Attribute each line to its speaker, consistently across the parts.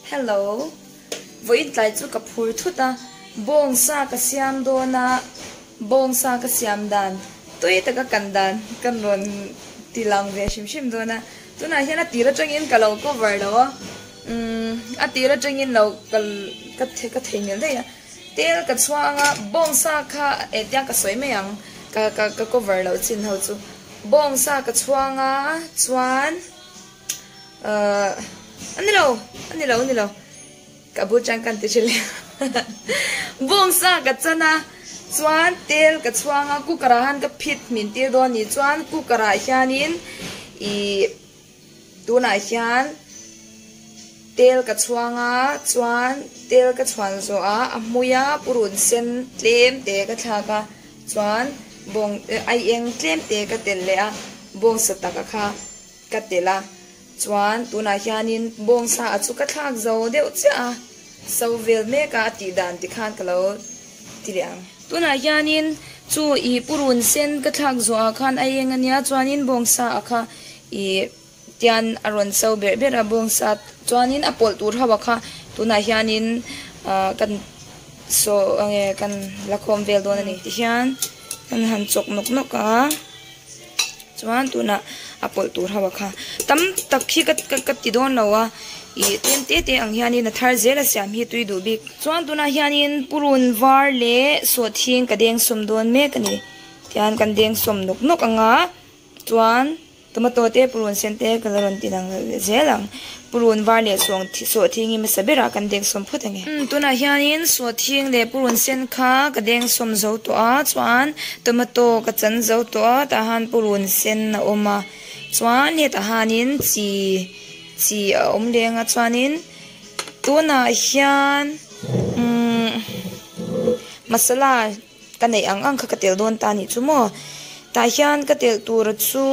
Speaker 1: Hello. Vawiin tlai chu ka phur thut a, bawngsa ka siam dawn a, bawngsa ka siam dan tui taka kan dan kan rawn ti lang ve hrim hrim dawn a, tunah hian a tir atangin ka lo cover lo a, umm a tir atangin lo ka ka theihnghilh daih a, tel ka chhuang a, bawngsa kha etiang ka sawi mai ang ka ka cover loh chin ho chu, bawngsa ka chhuang a chuan. Ahh a ni lo a ni lo a ni lo ka bul chang kan ti thin bawngsa ka chan a chuan tel ka chhuang a cooker ah han ka phit hmin tir dawn a ni chuan cooker ah hianin ih tunah hian tel ka chhuang a chuan tel ka chhuan zawh ah a hmui a purun sen tlem te ka thlak a chuan bawng aieng tlem te ka telh leh a bawngsa taka kha. Ka tel a, chuan tunah hianin bawngsa a chu ka thlak zo deuh chiah a, so vel mek a a tih dan tikhan ka lo ti leh ang. Tunah hianin chu i purun sen ka thlak zawhah khan a eng a nia, chuanin bawngsa a kha i tian a rawn so berh berh a, bawngsa chuanin a pawlh tur ho a kha tunah hianin kan saw enge kan la khawm vel dawn a ni. Tihian kan han chawk nawk nawk a. Chuan tunah a pawlh tur ho a kha tam tak hi ka ka ti dawn lo a ih tlem te te ang hianin a thar zel a siam hi tui duh bik. Chuan tunah hianin purun var leh sawhthing ka deng sawm dawn mek a ni. Tihian kan deng sawm nawk nawk ang a chuan tomato te purun sen te ka la rawn ti lang zel ang. Purun var leh sawng sawhthing hi hmasa berah kan deng sawm phawt ange. Tunah hianin sawhthing leh purun sen kha ka deng sawm zo tawh a, chuan tomato ka chan zo tawh a, tah han purun sen a awm a, chuan hetah hanin chi chi a awm leng a, chuanin tunah hian umm masala ka neih ang ang kha ka telh dawn ta anih chu maw, tah hian ka telh tur chu.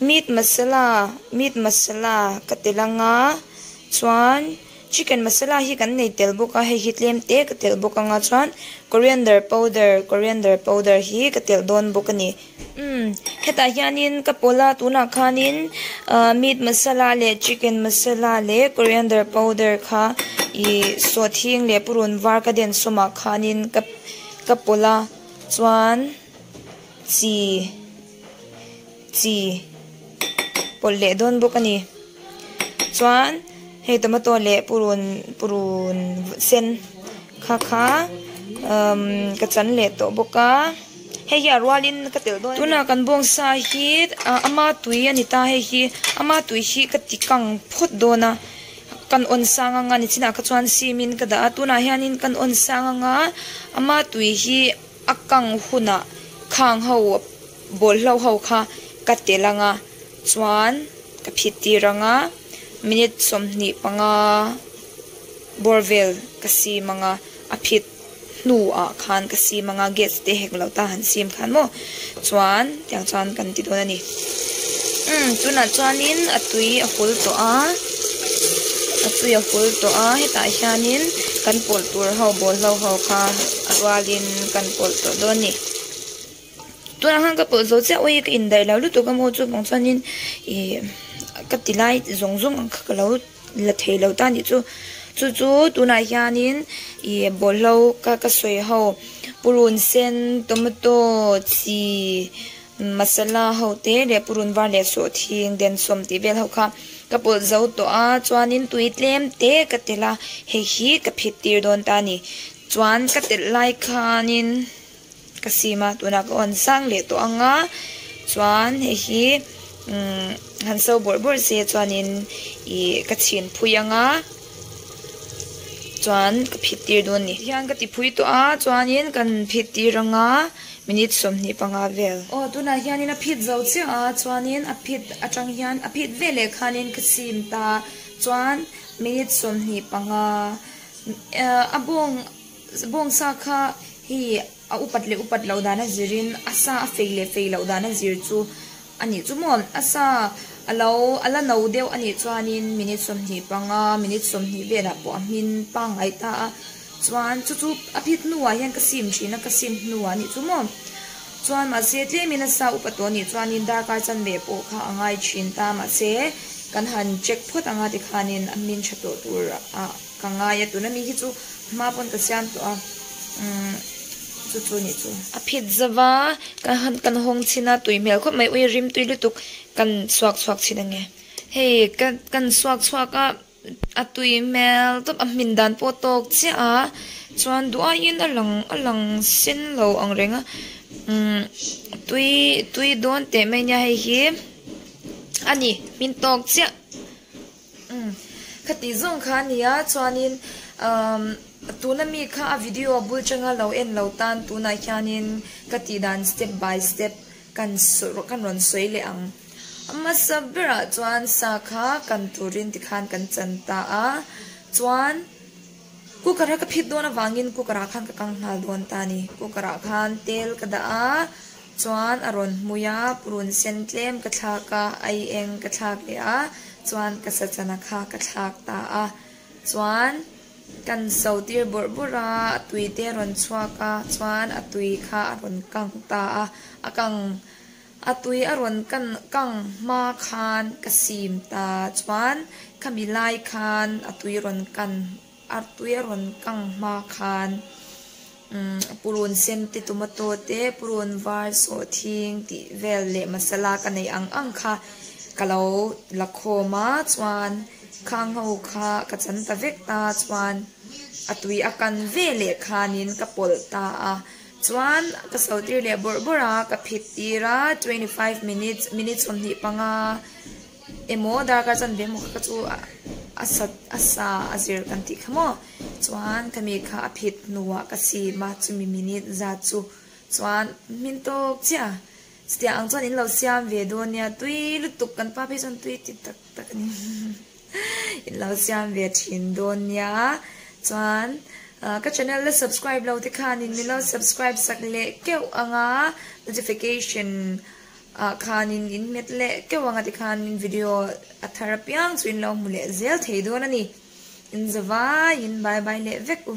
Speaker 1: Meat masala meat masala ka tel anga chuan chicken masala hi kan nei tel bawk a hei hi tlem te ka telh bawk anga chuan coriander powder coriander powder hi ka telh dawn bawk a ni. Umm hetah hianin ka pawlh a tunah khanin ah meat masala leh chicken masala leh coriander powder kha ih sawhthing leh purun var ka den sawmah khanin ka ka pawlh a chuan chi. Chi pawlh leh dawn bawk a ni. Chuan hei tomato leh purun purun sen kha kha umm ka chan leh tawh bawk a. Hei hi a rualin ka telh dawn a ni. Tunah kan bawngsa hi ama tui a ni ta hei hi ama tui hi ka ti kang phawt dawn a. Kan awn sang anga nichinah kha chuan sim in ka dah a. Tunah hianin kan awn sang anga ama tui hi a kang hunah khang ho. Bawlhlo ho kha ka tel anga chuan ka phit tir anga minute 25 bawr vel ka sim anga a phit hnu ah khan ka sim anga gas te hek lo ta han sim khan maw chuan tiang chuan kan ti dawn a ni umm tunah chuanin a tui a hul tawh a a tui a hul tawh a hetah hianin kan pawlh tur ho bawlhlo ho kha a rualin kan pawlh tawh dawn a ni. Tunah khan ka pawlh zo chiah awih ka indaih lo lutuk a maw chuvang chuanin ih ka ti lai zawng zawng ang kha ka lo la thei lo ta anih chu chu chu tunah hianin ih bawlhlo ka ka sawi ho purun sen tomato chi masala ho te leh purun var leh sawhthing densawm tih vel ho kha ka pawlh zo tawh a chuanin tui tlem te ka telh a hei hi ka phit tir dawn ta a ni chuan ka telh lai khanin. Ka sim a tunah ka awn sang leh tawh ang a chuan hei hi umm han so bawrh bawrh se chuanin ih ka chhin phui ang a chuan ka phit tir dawn a ni. Tihian ka ti phui tawh a chuanin kan phit tir ang a minute 25 vel. Aw tunah hianin a phit zo chiah a chuanin a phit atang hian a phit veleh khanin ka sim ta chuan minute 25 a bawng. Bawngsa kha hi a upat leh upat loh dan a zirin a sa a fei leh fei loh dan a zir chu a nih chu maw? A sa a lo a la no deuh a nih chuanin minute 25 minute 20 velah pawh a hmin pangngai ta a, chuan chu chu a phit hnuah hian ka sim thin a, ka sim hnuah a nih chu maw? Chuan mahse tlemin a sa upat tawh a nih chuanin darkar chanve pawh kha a ngai thin ta mahse. Kan han check phawt anga tikhanin a hmin tha tawh tur ah ka ngai a, tuna mi hi chu hma pawn ka siam tawh a, umm chu chu nih chu. A phit zova kan han kan hawng chhin a, tui hmel khawp mai, ui rim tui lutuk kan suak chhuak chhin ange. Hei ka kan suak chhuak a, a tui hmel tawp a hmin dan pawh tawk chiah a, chuan duh aiin a lang a lang sen lo ang reng a, umm tui tui dawn teh mai nia hei hi. A ni, min tawk chiah. Umm, khati zawng kha a nia, chuanin umm tuna mi kha a video bul changa lo en lo tan tunah hianin ka tih dan step by step kan kan rawn sawi leh ang. A hmasa berah chuan sa kha kan turin tikhan kan chan ta a, chuan cooker a ka phit dawn avangin cooker ah khan ka kang nghal dawn ta a ni. Cooker ah khan tel ka dah a. Chuan a rawn hmui a, purun sen tlem ka thlak a, ai eng ka thlak leh a, chuan ka sachana kha ka thlak ta a. Chuan kan so tir bawrh bawrh a, a tui te a rawn chhuak a, chuan a tui kha a rawn kang ta a, a kang a tui a rawn kan kang hma khan ka sim ta, chuan khami lai khan a tui rawn kan a tui a rawn kang hma khan. Purun sen te tomato te purun var sawhthing tih vel leh masala ka neih ang ang kha ka lo la khawm a chuan khang ho kha ka chan ta vek ta chuan a tui a kan ve leh khanin ka pawlh ta a chuan ka so tir leh bawrh bawrh a ka phit tir a 25 minutes minute 25 emaw darkar chanve emaw kha chu a sat a sa a zir kan tih kha maw. Chuan ka mi kha a phit hnuah ka sim a, chumi minute zat chu chuan hmin tawk chiah a. Chutiang ang chuan in lo siam ve dawn nia, tui lutuk kan pa phei chuan tui ti tak tak a ni. In lo siam ve thin dawn nia. Chuan ka channel la subscribe lo te khanin min lo subscribe sak leh keuh ang a, notification ah khanin in hmet leh keuh ang a tikhanin video a thar apiang chu in lo hmu leh zel thei dawn a ni. In zavai in bye bye leh vek u.